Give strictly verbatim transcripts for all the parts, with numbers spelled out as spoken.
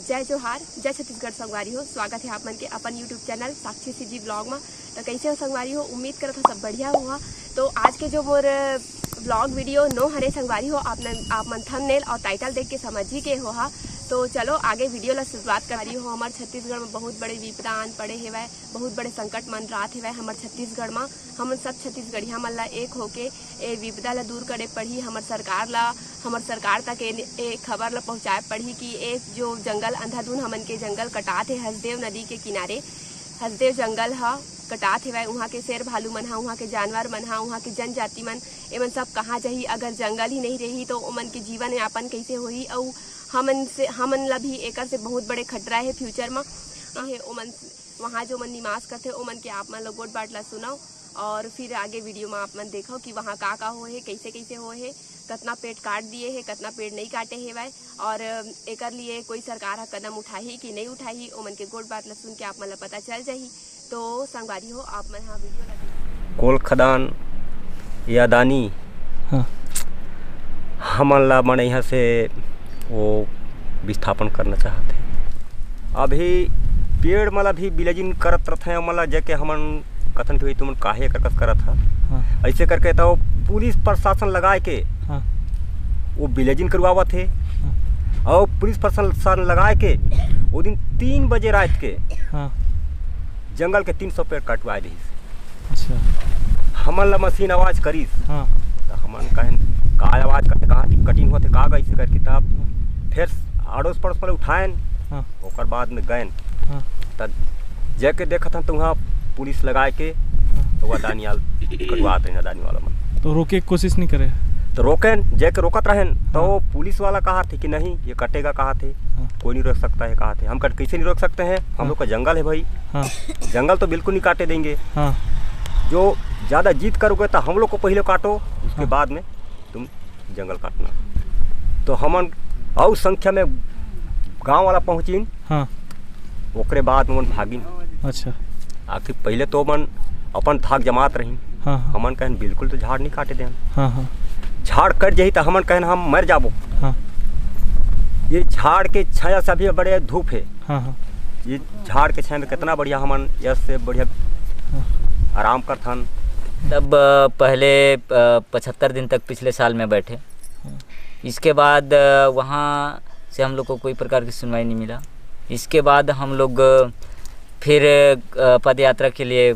जय जोहार, जय छत्तीसगढ़ संगवारी हो। स्वागत है आप मन के अपन YouTube चैनल साक्षी सीजी ब्लॉग में। तो कैसे हो संगवारी हो? उम्मीद करत हो सब बढ़िया होहा। तो आज के जो मोर ब्लॉग वीडियो नो हरे संगवारी हो, आप मन, आप मन थंबनेल और टाइटल देख के समझ ही के होहा। तो चलो आगे वीडियो ला शुरुआत कर रही हो। हमर छत्तीसगढ़ में बहुत बड़े विपदा आन पड़े हेवय, बहुत बड़े संकट मन रात हेवय हमर छत्तीसगढ़ में। हमन सब छत्तीसगढ़िया मन ला एक होके ए विपदा ला दूर करे पड़ही। हमर सरकार ला, हमर सरकार तक ए, ए खबर ला पहुँचाए पड़ही कि ए जो जंगल अंधाधुन हमन के जंगल कटात हे हसदेव नदी के किनारे, हसदेव जंगल ह कटात हेवय, उहाँ के शेर भालू मन ह, उहाँ के जानवर मन ह, उहाँ के जनजाति मन, एमन सब कहाँ जाही? अगर जंगल ही नहीं रही तो ओमन के जीवन यापन कैसे होही? अउ हमन से, हमन ला भी एकर से बहुत बड़े खतरा हे फ्यूचर म। हे ओमन, वहाँ जो मन निवास करथे ओमन के आप मन ला गोठ बात ला सुनव और फिर आगे वीडियो में आप मन देखव कि वहाँ का का होए हे, कैसे कैसे होए हे, कतना पेड़ काट दिए हे, कतना पेड़ नहीं काटे हेवय और एकर लिए कोई सरकार ह कदम उठाही कि नहीं उठाही, ओमन के गोठ बात ला सुन के आप मन ला पता चल जाही। तो संगवारी हो, आप मन हा वीडियो ला देख। कोल खदान या अदानी हाँ। हमन ला मन यहाँ से वो विस्थापन करना चाहत हे। अभी पेड़ मन ला भी विलेजिंग करत रथे, ओमन ला जेके हमन कथन कि भाई तुमन काहे एकर कस करत हा। हाँ। ऐसे करके तो पुलिस प्रशासन लगाए के हाँ। वो विलेजिंग करवावत हे। हाँ। और पुलिस प्रशासन लगाए के वो दिन तीन बजे रात के हाँ। जंगल के तीन सौ पेड़ कटवाए दिस। अच्छा। हमन ला मशीन आवाज करिस। हाँ। तो हमन कहेन, "का आवाज करथे, कहाँ थी कटिंग होथे, का गइसे करके?" तब फिर अड़ोस पड़ोस वाले उठाएन, हाँ। ओकर बाद में गएन। हाँ। तब जाके देखत हन तो वहाँ पुलिस लगाए के हाँ। तो वह दानियाल कटवात रहे, दानी वाला मन। तो रोके के कोशिश नहीं करे? तो रोकेन, जाके रोकत रहेन, तो हाँ। वो पुलिस वाला कहा थे कि नहीं, ये कटेगा कहा थे, हाँ। कोई नहीं रोक सकता है कहा थे। हम कट कैसे नहीं रोक सकते हैं, हम हाँ। लोग का जंगल है भाई। हाँ। जंगल तो बिल्कुल नहीं काटे देंगे। हाँ। जो ज़्यादा जिद करोगे तो हम लोग को पहले काटो, उसके हाँ। बाद में तुम जंगल काटना। तो हमन अउ संख्या में गांव वाला पहुंचिन, हाँ। ओकरे बाद में भागिन। अच्छा। आखिर पहले तो मन अपन धाक जमात रही। हाँ, हाँ। हमन कहन बिल्कुल तो झाड़ नहीं काटे देन। हाँ, हाँ। झाड़ कट जाही तो हमन कहन हम मर जाबो। हाँ। ये झाड़ के छाया से अभी बड़े धूप है। हाँ, हाँ। ये झाड़ के छाया में कितना बढ़िया हमन यश से बढ़िया हाँ। आराम करथन। तब, अ, पहले, अ, पचहत्तर दिन तक पिछले साल में बैठे। हाँ। इसके बाद, अ, वहाँ से हम लोग को कोई प्रकार की सुनवाई नहीं मिला। इसके बाद हम लोग, अ, फिर, अ, पदयात्रा के लिए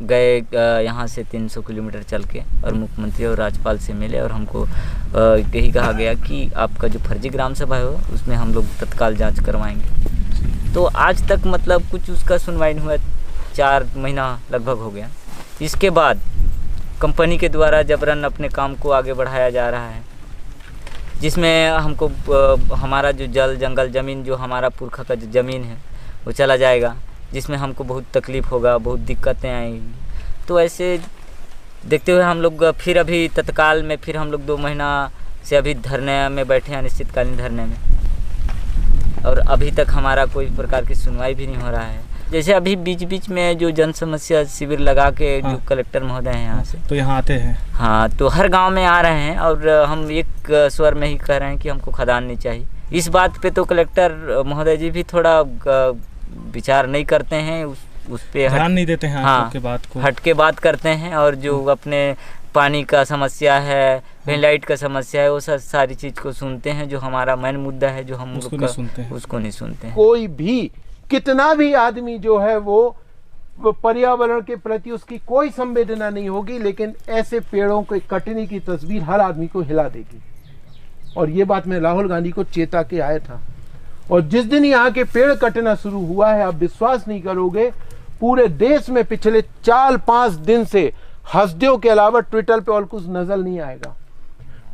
गए, अ, यहाँ से तीन सौ किलोमीटर चल के, और मुख्यमंत्री और राज्यपाल से मिले और हमको, अ, यही कहा गया कि आपका जो फर्जी ग्राम सभा है, उसमें हम लोग तत्काल जांच करवाएंगे। तो आज तक, मतलब, कुछ उसका सुनवाई नहीं हुआ, चार महीना लगभग हो गया। इसके बाद कंपनी के द्वारा जबरन अपने काम को आगे बढ़ाया जा रहा है, जिसमें हमको, अ, हमारा जो जल, जंगल, ज़मीन, जो हमारा पुरखा का जो ज़मीन है, वो चला जाएगा, जिसमें हमको बहुत तकलीफ होगा, बहुत दिक्कतें आएंगी। तो ऐसे देखते हुए हम लोग फिर अभी तत्काल में, फिर हम लोग दो महीना से अभी धरने में बैठे हैं, अनिश्चितकालीन धरने में, और अभी तक हमारा कोई प्रकार की सुनवाई भी नहीं हो रहा है। जैसे अभी बीच बीच में जो जन समस्या शिविर लगा के जो हाँ। कलेक्टर महोदय हैं यहाँ से, तो यहाँ आते हैं। हाँ, तो हर गांव में आ रहे हैं और हम एक स्वर में ही कह रहे हैं कि हमको खदान नहीं चाहिए। इस बात पे तो कलेक्टर महोदय जी भी थोड़ा, अ, विचार नहीं करते हैं, उस, उस पे हट-, ध्यान नहीं देते हैं आप हाँ, लोग के बात को। हट के बात करते हैं और जो हम्म। अपने पानी का समस्या है, कहीं हाँ। लाइट का समस्या है, वो सा-, सारी चीज़ को सुनते हैं। जो हमारा मेन मुद्दा है, जो हम उसको लोग नहीं का, सुनते हैं। उसको नहीं सुनते हैं। कोई भी, कितना भी आदमी जो है वो, वो पर्यावरण के प्रति उसकी कोई संवेदना नहीं होगी, लेकिन ऐसे पेड़ों के कटने की तस्वीर हर आदमी को हिला देगी। और ये बात मैं राहुल गांधी को चेता के आया था। और जिस दिन यहाँ के पेड़ कटना शुरू हुआ है, आप विश्वास नहीं करोगे, पूरे देश में पिछले चार पाँच दिन से हसदेव के अलावा ट्विटर पे और कुछ नजर नहीं आएगा।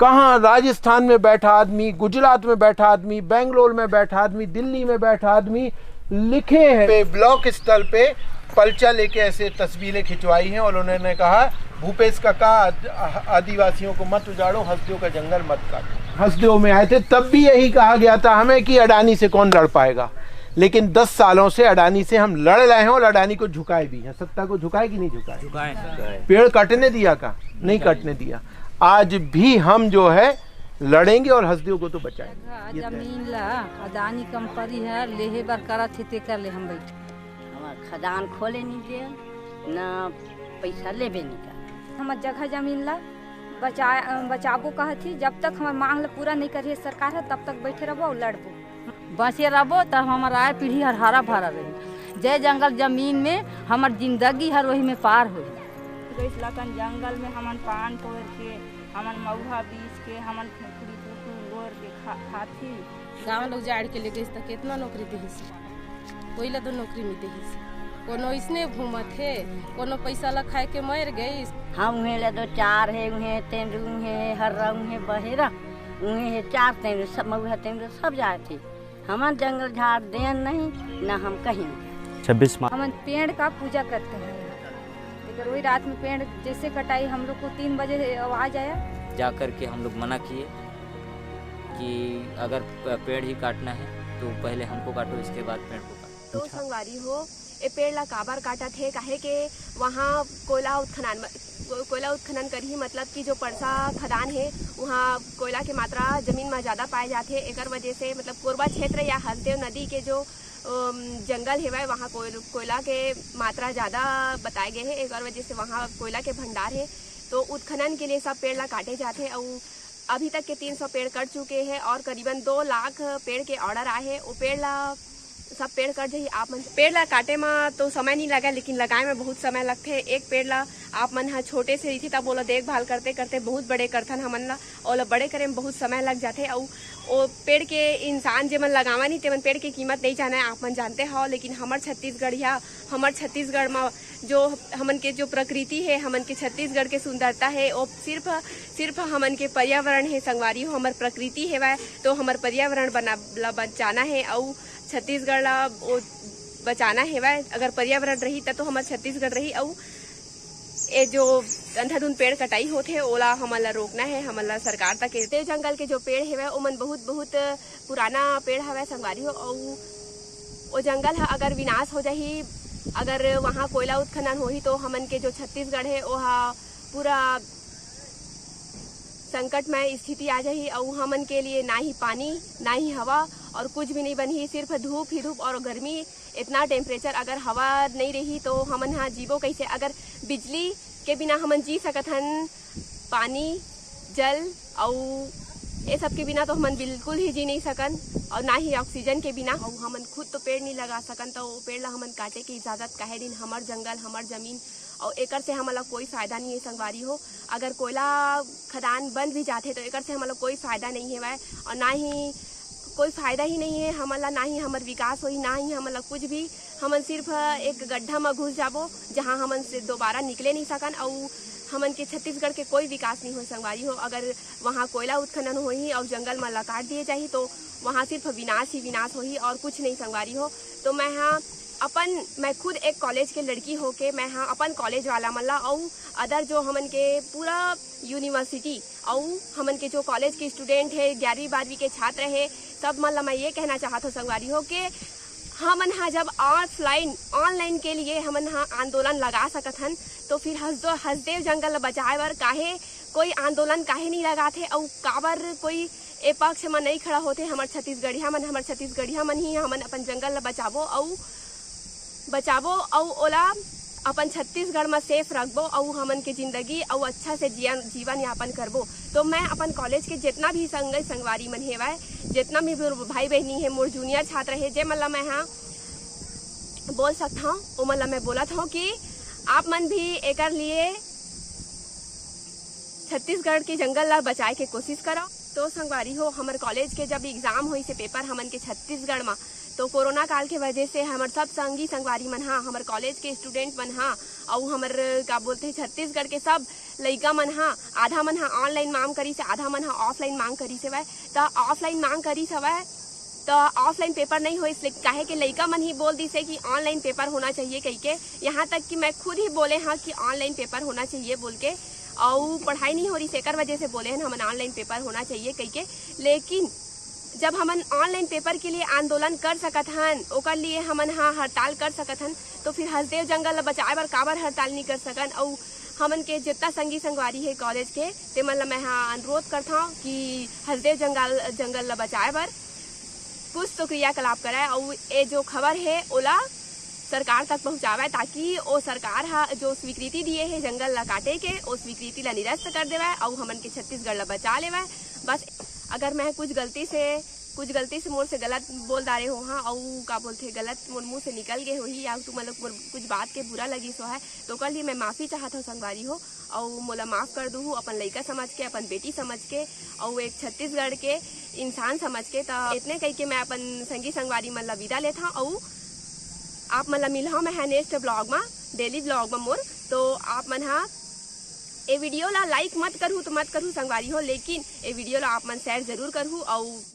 कहाँ राजस्थान में बैठा आदमी, गुजरात में बैठा आदमी, बेंगलोर में बैठा आदमी, दिल्ली में बैठा आदमी लिखे हैं पे ब्लॉक स्तर पे पर्चा लेके ऐसे तस्वीरें खिंचवाई हैं और उन्होंने कहा, "भूपेश काका, आद-, आदिवासियों को मत उजाड़ो, हसदेव का जंगल मत काटो।" हसदेव में आए थे तब भी यही कहा गया था हमें कि अडानी से कौन लड़ पाएगा, लेकिन दस सालों से अडानी से हम लड़ रहे हैं और अडानी को झुकाए भी हैं। सत्ता को झुकाए कि नहीं झुकाए? झुकाए। पेड़ काटने दिया का? नहीं काटने दिया। आज भी हम जो है लड़ेंगे और हसदेव को तो बचाएंगे। जगह ये तय। जमीन ला अदानी कंपनी ह लेहे बर करत हे, तेकर ले हम बैठे। हमर खदान खोले नहीं दे, न पैसा लेबे नहीं कर। हमर जगह जमीन ला बचा बचाबो कहत ही। जब तक हमर मांग ला पूरा नहीं करिए सरकार ह, तब तक बैठे रहबो और लड़बो। बचे रहबो त हमर आय पीढ़ी हर हरा भरा रही। जय जंगल जमीन में हमर जिंदगी हर वही में पार होही। गइस लकन जंगल में हमन पान तोड़ के, हमन मऊहा बीज के, हमन खुखरी कुकुर गोर के खा खाथी। गांव लोग जाड़ के ले गइस त केतना नौकरी देहिस, कोई ला तो नौकरी मिल देहिस। कोनो इसने घूमत हे, कोनो पैसा ला खाए के मर गइस। हम उहे ले दो चार हे, उहे तेंदू, उहे हर्रा, उहे बहेरा, उहे हे चार तेंदू, सब मऊहा तेंदू सब जाए थे। हमन जंगल झाड़ देन नहीं, न हम कहीं। छब्बीस मार्च हमन पेड़ का पूजा करते हैं। अगर वही रात में पेड़ जैसे कटाई, हम लोग को तीन बजे आवाज आया। जा करके हम लोग मना किए कि अगर प- पेड़ ही काटना है तो पहले हमको काटो, इसके बाद पेड़ को काटो। तो संगवारी हो, ए पेड़ ला काबर काटत हे? काहे के वहाँ कोयला उत्खनन म- को- कोयला उत्खनन करही, मतलब कि जो परसा खदान हे, वहाँ कोयला के मात्रा जमीन में ज़्यादा पाए जाथे। एकर वजह से, मतलब, कोरबा क्षेत्र या हसदेव नदी के जो अम, जंगल हेवय, वहाँ कोय- कोयला के मात्रा ज़्यादा बताए गए हे। एकर वजह से वहाँ कोयला के भंडार हे, तो उत्खनन के लिए सब पेड़ ला काटे जाथे। अउ अभी तक के तीन सौ पेड़ कट चुके हैं और करीबन दो लाख पेड़ के ऑर्डर आए हैं। वो पेड़ ला, सब पेड़ कट जाही। आप मन पेड़ ला काटे म तो समय नहीं लगा, लेकिन लगाए में बहुत समय लगथे। एक पेड़ ला आप मन ह छोटे से रहिथे, तब ओला देखभाल करते करते बहुत बड़े करथन हमन ला, ओला बड़े करे में बहुत समय लग जाथे। अउ ओ पेड़ के इंसान जेमन लगावा नहीं, तेमन पेड़ के कीमत नहीं जाने, आप मन जानते हो। लेकिन हमर छत्तीसगढ़िया, हमर छत्तीसगढ़ म जो हमन के जो प्रकृति है, हमन के छत्तीसगढ़ के सुंदरता है, वो सिर्फ सिर्फ हमन के पर्यावरण है संगवारी हो, हमर प्रकृति हेवय। तो हमर पर्यावरण बना ला बचाना है, अउ छत्तीसगढ़ ला वो बचाना हेवय। अगर पर्यावरण रही, त तो हमर छत्तीसगढ़ रही। अउ ए जो अंधाधुंध पेड़ कटाई होथे, ओला हमन ला रोकना है, हमन ला सरकार तक। देव जंगल के जो पेड़ हेवय, ओमन बहुत बहुत पुराना पेड़ हवय संगवारी हो, अउ ओ जंगल ह अगर विनाश हो जाही, अगर वहाँ कोयला उत्खनन होही, तो हमन के जो छत्तीसगढ़ है, ओहा पूरा संकटमय स्थिति आ जाही। अउ हमन के लिए ना ही पानी, ना ही हवा और कुछ भी नहीं बनही, सिर्फ धूप ही धूप और गर्मी। इतना टेम्परेचर, अगर हवा नहीं रही तो हमन हा जीबो कैसे? अगर बिजली के बिना हमन जी सकत हन, पानी, जल अउ ये सब के बिना तो हमन बिल्कुल ही जी नहीं सकन, और ना ही ऑक्सीजन के बिना। अउ हमन खुद तो पेड़ नहीं लगा सकन, तो वो पेड़ ला हमन काटे के इजाजत काहे दिन? हमर जंगल, हमर जमीन, और एकर से हमन ला कोई फायदा नहीं है संगवारी हो। अगर कोयला खदान बंद भी जाथे तो एकर से हमन ला कोई फायदा नहीं हेवय, और ना ही कोई फायदा ही नहीं है हमन ला, ना ही हमर विकास होही, ना ही हमन ला कुछ भी। हमन सिर्फ एक गड्ढा म घुस जाबो, जहाँ हमन से दोबारा निकले नहीं सकन, अउ हमन के छत्तीसगढ़ के कोई विकास नहीं हो संगवारी हो। अगर वहाँ कोयला उत्खनन होही और जंगल मन ला काट दिए जाही, तो वहाँ सिर्फ विनाश ही विनाश होही और कुछ नहीं संगवारी हो। तो मैं हाँ अपन, मैं खुद एक कॉलेज के लड़की होके मैं हाँ अपन कॉलेज वाला मन ला, अउ अदर जो हमन के पूरा यूनिवर्सिटी, अउ हमन के जो कॉलेज के स्टूडेंट है, ग्यारहवीं बारहवीं के छात्र है, सब मन ला मैं ये कहना चाहत हूँ संगवारी हो के हमन हा जब ऑफलाइन, ऑनलाइन के लिए हमन हा आंदोलन लगा सकत हन, तो फिर हसदो हसदेव जंगल ला बचाए बर काहे कोई आंदोलन काहे नहीं लगाथे? अउ काबर कोई ए पक्ष म नहीं खड़ा होथे? हमर छत्तीसगढ़िया मन, हमर छत्तीसगढ़िया मन ही हमन अपन जंगल ला बचाबो अउ बचाबो अउ ओला अपन छत्तीसगढ़ म सेफ रखबो अउ हमन के जिंदगी अउ अच्छा से जियन जीवन यापन करबो। तो मैं अपन कॉलेज के जितना भी संगई संगवारी मन हेवय, जितना भी मोर भाई बहिनी हे, मोर जूनियर छात्र हे, जे मन ला मैं हा बोल सकत हव, ओ मन ला मैं बोलत हव कि आप मन भी एकर लिए छत्तीसगढ़ के जंगल ला बचाए के कोशिश करव। तो संगवारी हो, हमर कॉलेज के जब एग्जाम होइस हे पेपर हमन के छत्तीसगढ़ म, तो कोरोना काल के वजह से हमर सब संगी संगवारी मन हा, हमर कॉलेज के स्टूडेंट मन हा, अउ हमर का बोलथे छत्तीसगढ़ के सब लइका मन हा, आधा मन हा ऑनलाइन मांग करिस हे, आधा मन हा ऑफलाइन मांग करिस हवय। त ऑफलाइन मांग करिस हवय, त ऑफलाइन पेपर नहीं होइस, लेकिन काहे के लइका मन ही बोल दिस हे कि ऑनलाइन पेपर होना चाहिए कहिके। यहाँ तक कि मैं खुद ही बोले हाँ कि ऑनलाइन पेपर होना चाहिए बोल के, अउ पढ़ाई नहीं हो रही, एकर वजह से बोले हन हमन ऑनलाइन पेपर होना चाहिए कहिके। लेकिन जब हमन ऑनलाइन पेपर के लिए आंदोलन कर सकत हन, ओकर लिए हमन हा हड़ताल कर सकत हन, तो फिर हसदेव जंगल ला बचाए बर काबर हड़ताल नहीं कर सकन? अउ हमन के जितना संगी संगवारी हे कॉलेज के, ते मन ला मैं हा अनुरोध करथौं कि हसदेव जंगल, जंगल ला बचाए बर कुछ तो क्रियाकलाप करय, अउ ए जो खबर हे ओला सरकार तक पहुंचावय, ताकि ओ सरकार हा जो स्वीकृति दिए हे जंगल ला काटे के, ओ स्वीकृति ला निरस्त कर देवय अउ हमन के छत्तीसगढ़ ला बचा लेवय। बस, अगर मैं कुछ गलती से, कुछ गलती से मोर से गलत बोल डारे हो हाँ, अउ का बोलथे, गलत मोर मुंह से निकल गए होही या तुमन लोग मोर कुछ बात के बुरा लगिस हो है, तो ओकर लिए मैं माफी चाहत हूँ संगवारी हो, अउ मोला माफ कर दूहू अपन लइका समझ के, अपन बेटी समझ के, अउ एक छत्तीसगढ़ के इंसान समझ के। त इतने कह के मैं अपन संगी संगवारी मन ला विदा लेथौं, अउ आप मन ला मिलहौं मैं हा नेक्स्ट ब्लॉग मा, डेली ब्लॉग मा मोर। तो आप मन हा ए वीडियो ला लाइक मत करहू तो मत करहू संगवारी हो, लेकिन ए वीडियो ला आप मन शेयर जरूर करहू, अउ